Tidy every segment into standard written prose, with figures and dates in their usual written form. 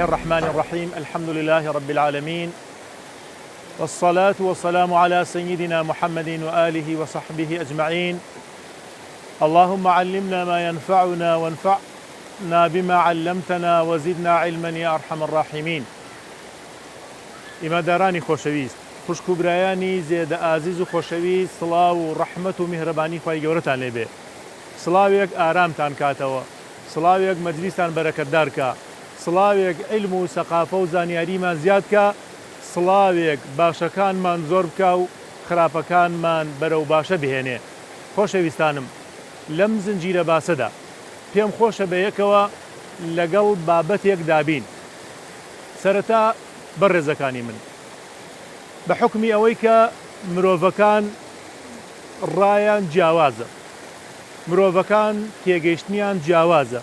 الرحمن الرحیم الحمد للە رب العالمین والصلاة والسلام علی سیدنا محمد وآله وصحبه اجمعین اللهم علمنا ما ينفعنا وانفعنا بما علمتنا وزدنا علما یا ارحم الراحمین ئیماندارانی خۆشەویست خوشک و برایانی زێدە ئازیز و خۆشەویست سڵاو و ڕەحمەت و میهرەبانی خوای گەورەتان لێ بێ سڵاوێک ئارامتان کاتەوە سڵاوێک مەجلیستان بەرەکەتدار کا، سڵاوێک عیلم و سەقافە و زانیاریمان زیاد کا، سڵاوێک باشەکانمان زۆر بکا و خراپەکانمان بەرەو باشە بهێنێ. خۆشەویستانم لەم زنجیرە باسەدا پێم خۆشە بەیەکەوە لەگەڵ بابەتێک دابین. سەرەتا بەڕێزەکانی من بە حوکمی ئەوەی کە مرۆڤەکان ڕایان جیاوازە، مرۆڤەکان تێگەیشتنیان جیاوازە.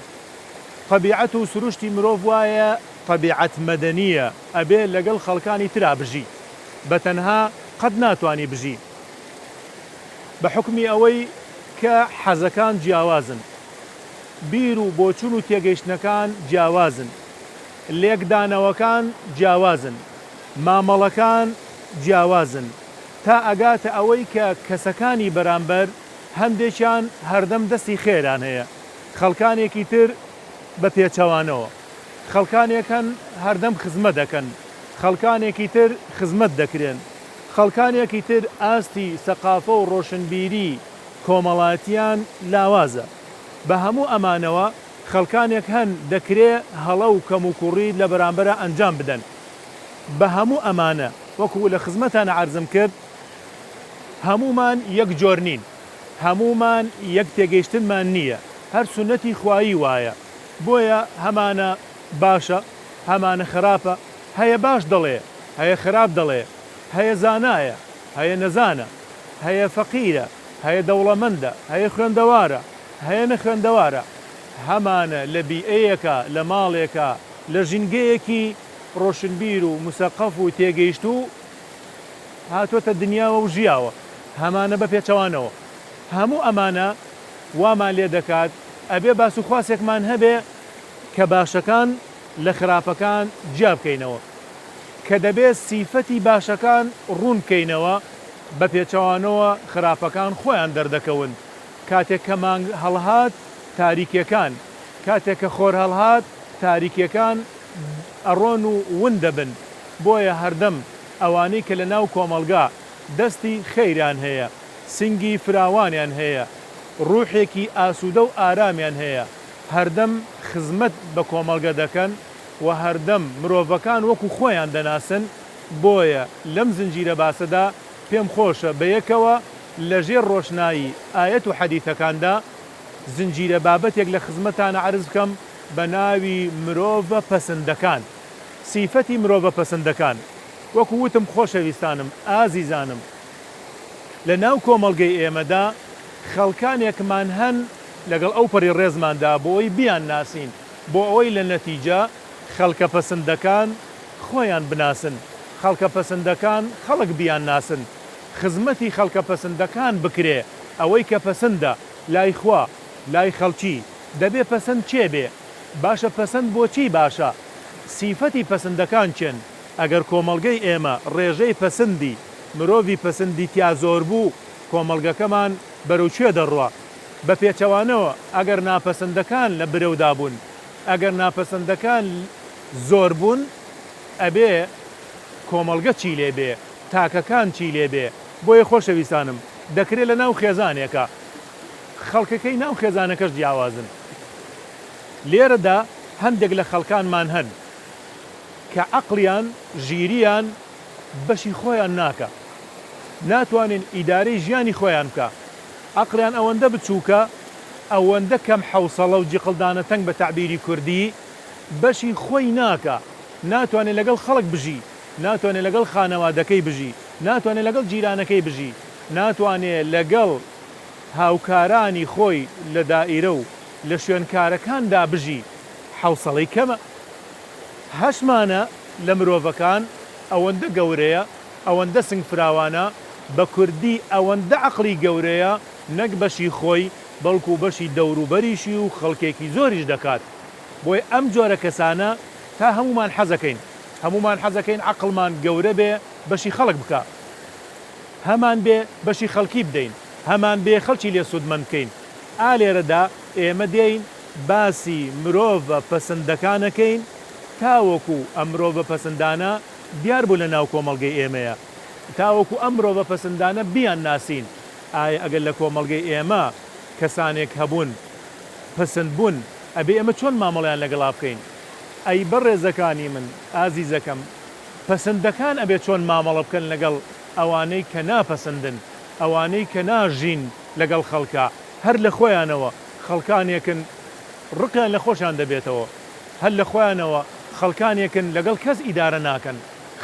تەبیعەت و سروشتی مرۆڤ وایە تەبیعەت مەدەنییە ئەبێ لەگەڵ خەڵکانی ترا بژی. بە تەنها قەت ناتوانی بژی. بە حوکمی ئەوەی کە حەزەکان جیاوازن. بیر و بۆچون و تێگەیشتنەکان جیاوازن. لێکدانەوەکان جیاوازن. مامەڵەکان جیاوازن. تا ئەگاتە ئەوەی کە کەسەکانی بەرامبەر هەندێکیان هەردەم دەستی خێریان هەیە، خەڵکانێکی تر بە پێچەوانەوە. خەڵکانێک هەن هەردەم خزمەت دەکەن، خەڵکانێکی تر خزمەت دەکرێن. خەڵکانێکی تر ئاستی سەقافە و ڕۆشنبیری کۆمەڵاتیان لاوازە. بە هەموو ئەمانەوە خەڵکانێک هەن دەکرێ هەڵە و کەموکوڕی لە بەرامبەرا ئەنجام بدەن. بە هەموو ئەمانە وەکو لە خزمەتانا عەرزم کرد، هەموومان یەک جۆر نین، هەموومان یەک تێگەیشتنمان نییە، هەر سوننەتی خوایی وایە، بۆیە هەمانە باشە، هەمانە خراپە، هەیە باش دەڵێ، هەیە خراپ دەڵێ، هەیە زانایە، هەیە نەزانە، هەیە فەقیرە، هەیە دەوڵەمەندە، هەیە خوێندەوارە، هەیە نەخوێندەوارە، هەمانە لە بیئەیەکا، لە ماڵێکا، لە ژینگەیەکی ڕۆشنبیر و موسەقەف و تێگەیشتوو هاتۆتە دنیاوە و ژیاوە، هەمانە بە پێچەوانەوە. هەموو ئەمانە وامان لێ دەکات ئەبێ باس و خواسێکمان هەبێ کە باشەکان لە خراپەکان جیا بکەینەوە. کە دەبێ سیفەتی باشەکان ڕوون بکەینەوە، بە پێچەوانەوە خراپەکان خۆیان دەردەکەون. کاتێک کە مانگ هەڵهات تاریکیەکان، کاتێک کە خۆر هەڵهات تاریکیەکان ئەڕۆن و ون دەبن. بۆیە هەردەم ئەوانەی کە لە ناو کۆمەڵگا دەستی خەیریان هەیە، سنگی فراوانیان هەیە، ڕوحێکی ئاسوودە و ئارامیان هەیە، هەردەم خزمەت بە کۆمەڵگە دەکەن و هەردەم مرۆڤەکان وەکو خۆیان دەناسن، بۆیە لەم زنجیرە باسەدا پێم خۆشە بەیەکەوە لە ژێر ڕۆشنایی ئایەت و حەدیثەکاندا زنجیرە بابەتێک لە خزمەتتانا عەرز بکەم بە ناوی مرۆڤە پەسندەکان. سیفەتی مرۆڤە پەسندەکان. وەکو وتم خۆشەویستانم، ئازیزانم، لە ناو کۆمەڵگەی ئێمەدا خەڵکانێکمان هەن لەگەڵ ئەوپەڕی ڕێزماندا بۆ ئەوەی بیانناسین، بۆ ئەوەی لە نەتیجە خەڵکە پەسندەکان خۆیان بناسن، خەڵکە پەسندەکان خەڵک بیانناسن، خزمەتی خەڵکە پەسندەکان بکرێ، ئەوەی کە پەسندە لای خوا، لای خەڵکی، دەبێ پەسند کێ بێ؟ باشە پەسەند بۆچی باشە؟ سیفەتی پەسندەکان کێن؟ ئەگەر کۆمەڵگەی ئێمە ڕێژەی پەسندی مرۆڤی پەسندی تیا زۆر بوو کۆمەڵگەکەمان بەرەو کوێ دەڕوا؟ بە پێچەوانەوە ئەگەر ناپەسندەکان لە برەودا بوون ئەگەر ناپەسندەکان زۆر بوون ئەبێ کۆمەڵگە چی لێ بێ؟ تاکەکان چی لێ بێ؟ بۆیە خۆشەویستانم دەکرێ لە ناو خێزانێکا خەڵکەکەی ناو خێزانەکەش جیاوازن. لێرەدا هەندێک لە خەڵکانمان هەن کە عەقڵیان، ژیرییان بەشی خۆیان ناکا. ناتوانن ئیدارەی ژیانی خۆیان بکا. عەقڵیان ئەوەندە بچووکە، ئەوەندە کەم حەوسەڵە و جیقڵدانە تەنگ بە تەعبیری کوردی، بەشی خۆی ناکا. ناتوانێ لەگەڵ خەڵک بژی، ناتوانێ لەگەڵ خانەوادەکەی بژی، ناتوانێ لەگەڵ جیرانەکەی بژی، ناتوانێ لەگەڵ هاوکارانی خۆی لە دائیرە و لە شوێنکارەکاندا بژی، حەوسەڵەی کەمە. هەشمانە لە مرۆڤەکان ئەوەندە گەورەیە، ئەوەندە سنگ فراوانە، بە کوردی ئەوەندە عەقڵی گەورەیە نەک بەشی خۆی بەڵکو بەشی دەوروبەریشی و خەڵکێکی زۆریش دەکات. بۆیە ئەم جۆرە کەسانە تا هەموومان حەزەکەین هەموومان حەزەکەین عەقڵمان گەورە بێ بەشی خەڵک بکا هەمان بێ بەشی خەڵکی بدەین هەمان بێ خەڵکی لێ سوودمەند بکەین ئا لێرەدا ئێمە دێین باسی مرۆڤە پەسندەکان ئەکەین تاوەکو ئەم مرۆڤە پەسندانە دیار بوو لە ناو کۆمەڵگەی ئێمەیە تاوەکو ئەم مرۆڤە پەسندانە بیان ناسین ئایا ئەگەر لە کۆمەڵگەی ئێمە کەسانێک هەبوون پەسند بوون ئەبێ ئێمە چۆن مامەڵەیان لەگەڵا بکەین؟ ئەی بەڕێزەکانی من، ئازیزەکەم، پەسندەکان ئەبێ چۆن مامەڵە بکەن لەگەڵ ئەوانەی کە ناپەسندن، ئەوانەی کە ناژین لەگەڵ خەڵکا، هەر لە خۆیانەوە خەڵکانێکن ڕقیان لە خۆشیان دەبێتەوە، هەر لە خۆیانەوە خەڵکانێکن لەگەڵ کەس ئیدارە ناکەن،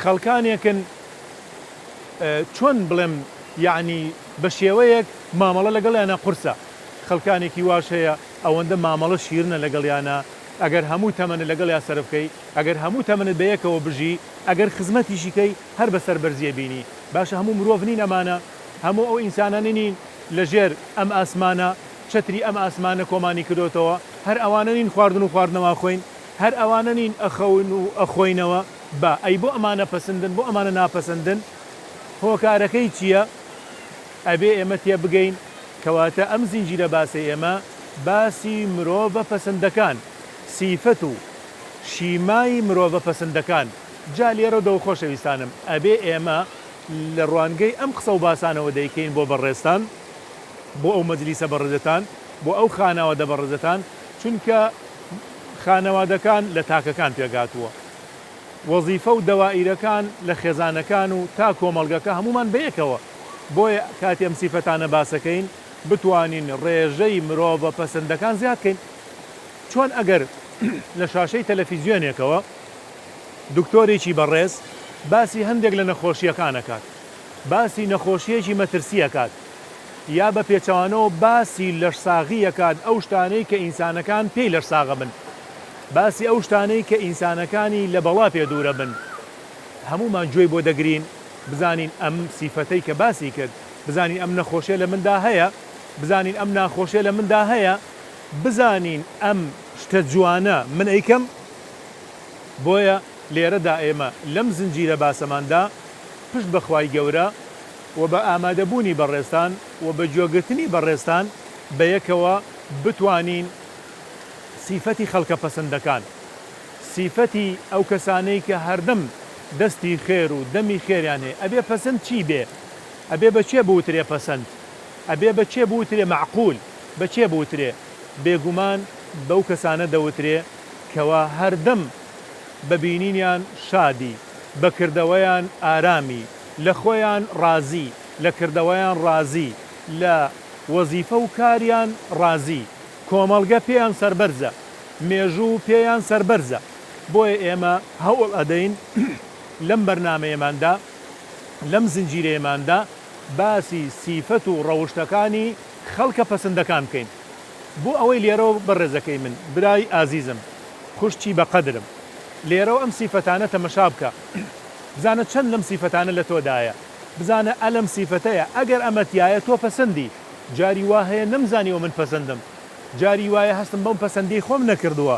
خەڵکانێکن چۆن بڵێم یەعنی بە شێوەیەک مامەڵە لەگەڵیانا قورسە، خەڵکانێکی واش هەیە ئەوەندە مامەڵە شیرنە لەگەڵیانا ئەگەر هەموو تەمەنت لەگەڵیا سەرف کەی ئەگەر هەموو تەمەنت بەیەکەوە بژی ئەگەر خزمەتیشی کەی هەر بە سەربەرزیە بینی باشە هەموو مرۆڤ نین ئەمانە هەموو ئەو ئینسانانە نین لەژێر ئەم ئاسمانە چەتری ئەم ئاسمانە کۆمانی کردۆتەوە هەر ئەوانە نین خواردن و خواردنەوە ئەخۆین هەر ئەوانە نین ئەخەون و ئەخۆینەوە با ئەی بۆ ئەمانە پەسندن بۆ ئەمانە ناپەسندن هۆکارەکەی چیە ئەبێ ئێمە تێبگەین کەواتە ئەم زنجیرە باسەی ئێمە باسی مرۆڤە پەسندەکان، سیفەت و شیمای مرۆڤە پەسندەکان، جا لێرەدەوە خۆشەویستانم ئەبێ ئێمە لە ڕوانگەی ئەم قسە و باسانەوە دەیکەین بۆ بەڕێزتان، بۆ ئەو مەجلیسە بەڕێزەتان، بۆ ئەو خانەوادە بەڕێزەتان، چونکە خانەوادەکان لە تاکەکان پێکهاتووە. وەزیفە و دەوائیرەکان لە خێزانەکان و تا کۆمەڵگەکە هەموومان بەیەکەوە بۆیە کاتی ئەم سیفەتانە باسەکەین بتوانین ڕێژەی مرۆڤە پەسەندەکان زیاد کەین چۆن ئەگەر لە شاشەی تەلەفیزیۆنێکەوە دکتۆرێکی بەڕێز باسی هەندێک لە نەخۆشیەکان ئەکات باسی نەخۆشیەکی مەترسی ئەکات یا بە پێچەوانەوە باسی لەشساغی ئەکات ئەو شتانەی کە ئینسانەکان پێی لەشساغە بن باسی ئەو شتانەی کە ئینسانەکانی لە بەڵا پێ دوورە بن هەموومان گوێی بۆ دەگرین بزانین ئەم سیفەتەی کە باسی کرد بزانین ئەم نەخۆشیە لە مندا هەیە بزانین ئەم ناخۆشیە لە مندا هەیە بزانین ئەم شتە جوانە من ئەیکەم بۆیە لێرەدا ئێمە لەم زنجیرە باسەماندا پشت بە خوای گەورە و بە ئامادەبوونی بەڕێزتان و بە گوێگرتنی بەڕێزتان بەیەکەوە بتوانین سیفەتی خەڵکە پەسەندەکان، سیفەتی ئەو کەسانەی کە هەردەم دەستی خێر و دەمی خێریان هەیە، ئەبێ پەسەند چی بێ؟ ئەبێ بە کێ بوترێ پەسەند؟ ئەبێ بە کێ بوترێ مەعقول؟ بە کێ بوترێ؟ بێگومان بەو کەسانە دەوترێ کەوا هەردەم بە بینینیان شادی، بە کردەوەیان ئارامی، لە خۆیان ڕازی، لە کردەوەیان ڕازی، لە وەزیفە و کاریان ڕازی، کۆمەڵگە پێیان سەربەرزە، مێژوو پێیان سەربەرزە، بۆیە ئێمە هەوڵ ئەدەین لەم بەرنامەیەماندا، لەم زنجیرەیەماندا باسی سیفەت و ڕەوشتەکانی خەڵکە پەسندەکان بکەین. بۆ ئەوەی لێرەوە بەڕێزەکەی من، برای ئازیزم، خوشکی بەقەدرم، لێرەوە ئەم سیفەتانە تەمەشا بکە، بزانە چەند لەم سیفەتانە لە تۆدایە، بزانە ئە لەم سیفەتەیە، ئەگەر ئەمە تیایە تۆ پەسندی، جاری وا هەیە نەمزانیوە من پەسندم، جاری وایە هەستم بەم پەسەندیەی خۆم نەکردووە،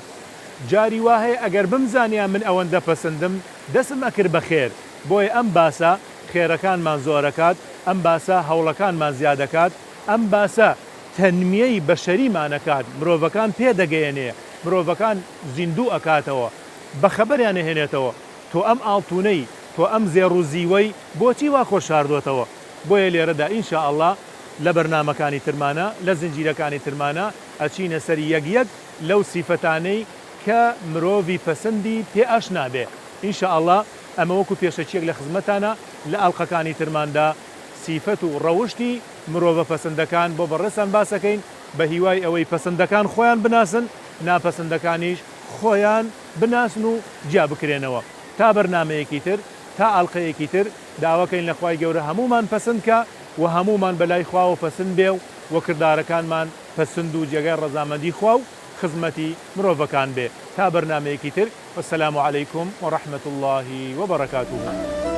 جاری وا هەیە ئەگەر بمزانیا من ئەوەندە پەسندم دەسم ئەکرد بە خێر، بۆیە ئەم باسە خێرەکانمان زۆرەکات، ئەم باسە هەوڵەکانمان زیادەکات، ئەم باسە تەنمیەی بەشەریمان ئەکات، مرۆڤەکان پێدەگەیەنێ، مرۆڤەکان زیندوو ئەکاتەوە، بەخەبەریان ئەهێنێتەوە، تۆ ئەم ئاڵتونەی، تۆ ئەم زێڕ و زیوەی بۆچی وا خۆت شاردۆتەوە؟ بۆیە لێرەدا ان شاء اللە لە بەرنامەکانی ترمانا، لە زنجیرەکانی ترمانا ئەچینە سەر یەک یەک لەو سیفەتانەی کە مرۆڤی پەسندی پێ ئاشنا بێ ان شاء اللە ئەمە وەکو پێشەکیەک لە خزمەتانا لە ئەڵقەکانی ترماندا سیفەت و ڕەوشتی مرۆڤە پەسندەکان بۆ بەڕێزتان باسەکەین بە هیوای ئەوەی پەسندەکان خۆیان بناسن ناپەسندەکانیش خۆیان بناسن و جیا بکرێنەوە تا بەرنامەیەکی تر تا ئەڵقەیەکی تر داواکەین لە خوای گەورە هەموومان پەسند کا و هەموومان بەلای خواوە پەسند بێ و کردارەکانمان پەسند و جێگای ڕەزامەندی خوا و خزمەتی مرۆڤەکان بێ تا بەرنامەیەکی تر والسلام علیکم ورحمە اللە وبرکاته.